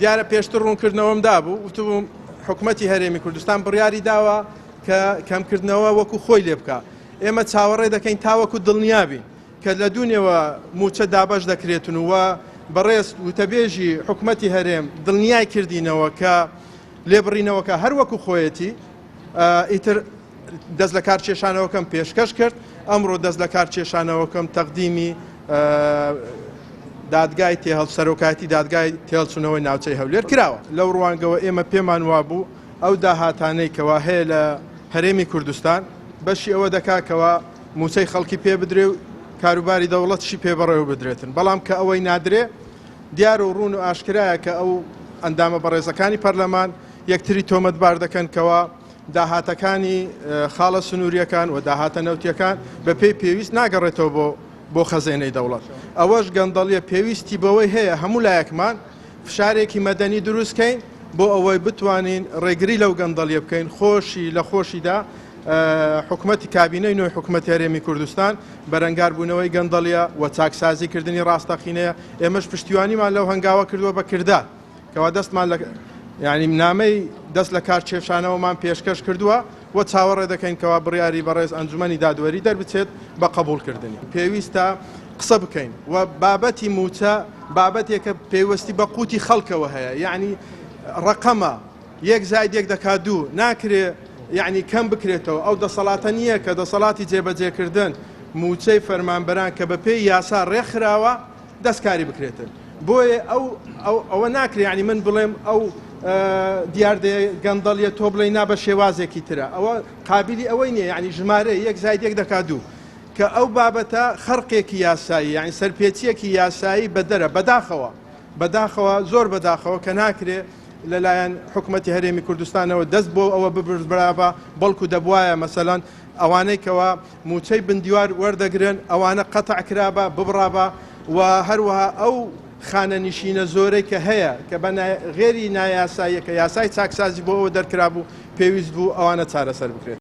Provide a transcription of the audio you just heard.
دیارە پێشتر ڕوونکردنەوەم دابوو، وتبووم حکومەتی هەرێمی کوردستان بڕیاری داوە کە کەمکردنەوە وەکو خۆی لێ بکا. ئێمە چاوەڕێ دەکەین تاوەکو دڵنیا بین کە لە دوونێوە مووچە دابەش دەکرێتن و بەڕێز وتەبێژی حکومەتی هەرێم دڵنیای کردینەوە کە لێبڕینەوەکە هەر وەکو خۆیەتی. ئیتر دەست لە کار کێشانەوەکەم پێشکەش کرد، ئەمڕۆ دەست لە کار کێشانەوەکەم تەقدیمی دادگای تێهەڵ سەرۆکایەتی دادگای تێهەڵچوونەوەی ناوچەی هەولێر کراوە. لەو ڕوانگەوە ئێمە پێمان وابوو ئەو داهاتانەی کەوا هەیە لە هەرێمی کوردستان بەشی ئەوە دەکا کەوا مووچەی خەڵکی پێ بدرێ و کاروباری دەوڵەتشی پێ بەڕێوە بدرێتن، بەڵام کە ئەوەی نادرێ دیار و ڕوون و ئاشکرایە کە ئەو ئەندامە بەڕێزەکانی پەرلەمان یەکتری تۆمەتبار دەکەن کەوا داهاتەکانی خاڵە سنوورییەکان و داهاتە نەوتییەکان بەپێی پێویست ناگەڕێتەوە بۆ بۆ خەزێنەی دەوڵەت. ئەوەش گەندەڵیە پێویستی بەوەی هەیە هەموو لایەکمان فشارێکی مەدەنی دروست کەین بۆ ئەوەی بتوانین ڕێگری لەو گەندەڵیە بکەین. خۆشی لە خۆشیدا حکومەتی کابینەی نوێی حکومەتی هەرێمی کوردستان بەرەنگاربوونەوەی گەندەڵیە و چاکسازی کردنی ڕاستەقینەیە. ئێمەش پشتیوانیمان لەو هەنگاوە کردووە بە کردار. کەوا دەستمان لە یانی نامەی دەست لە کار کێشانەوەمان پێشکەش کردووە و چاوەڕێ دەکەین کەوا بڕیاری بەڕێز ئەنجومەنی دادوەری دەربچێت بە قەبوڵکردنی. پێویستە قسە بکەین و بابەتی مووچە بابەتێکە پەیوەستی بە قوتی خەڵکەوە هەیە، یانی ڕەقەمە یەک زاید یەک دەکات دوو، ناکرێ یانی کەم بکرێتەوە، ئەو دەسەڵاتە نییە کە دەسەڵاتی جێبەجێکردن مووچەی فەرمانبەران کە بەپێی یاسا ڕێکخراوە دەستکاری بکرێتن بۆیە ئەو ئەو ئەوە ناکرێ یعنی من بڵێم ئەو دیاردەیە گەندەڵیە تۆ بڵێ نا بە شێوازێکی ترە ئەوە قابلی ئەوەی نییە یعنی ژمارە یەک زاید یەک دەکات دوو کە ئەو بابەتە خەرقێکی یاسایی یعنی سەرپێچیەکی یاسایی بەدەرە بەداخەوە بەداخەوە زۆر بەداخەوە کە ناکرێ لەلایەن حکوومەتتی هەرێمی کوردستانەوە دەست بۆ ئەوە ببرابا بەڵکو دەبواە مەسەلەن ئەوانەی کەوا مووچەی بن دیوار وەردەگرن ئەوانە قەتع کرابا ببڕابا و هەروەها ئەو خانەنشینە زۆرەی کە هەیە کە بە غێری نایاساییە کە یاسای چاکسازی بۆ ئەوە دەرکرابوو پێویست بوو ئەوانە چارەسەر بکرێت.